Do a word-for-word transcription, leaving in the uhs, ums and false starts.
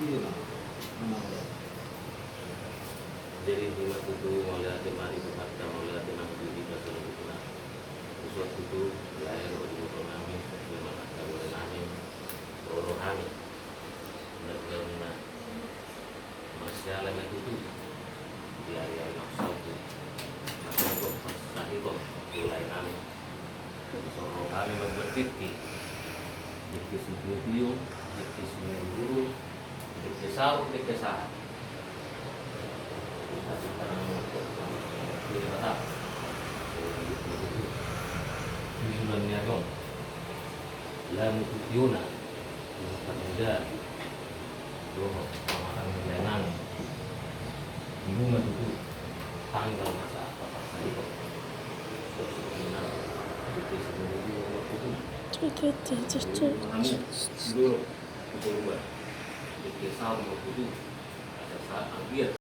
Jadi, ima tutu, mauliate ma di Tuhanta, mauliate nang di Debata saluhutna. Usuan tutu, lae do diboto nami, sasuai ma na tabole nami, ro do hami. Benar-benar na, masiala ma tutu di ari-ari na salpu. Masiala ma tutu, masiala ma tutu, mulai nami. Soro hami mambuat dengke. Dengke sitio-tio, dengke simanjujung, dengke saur, dengke sahat. Di Batak. Di bulan ni Agong. Lamu tutiona. Dohot pamatang ni dainang. Ima tutu tanggal na sahat patar sariton. Tutu, tutu, tutu.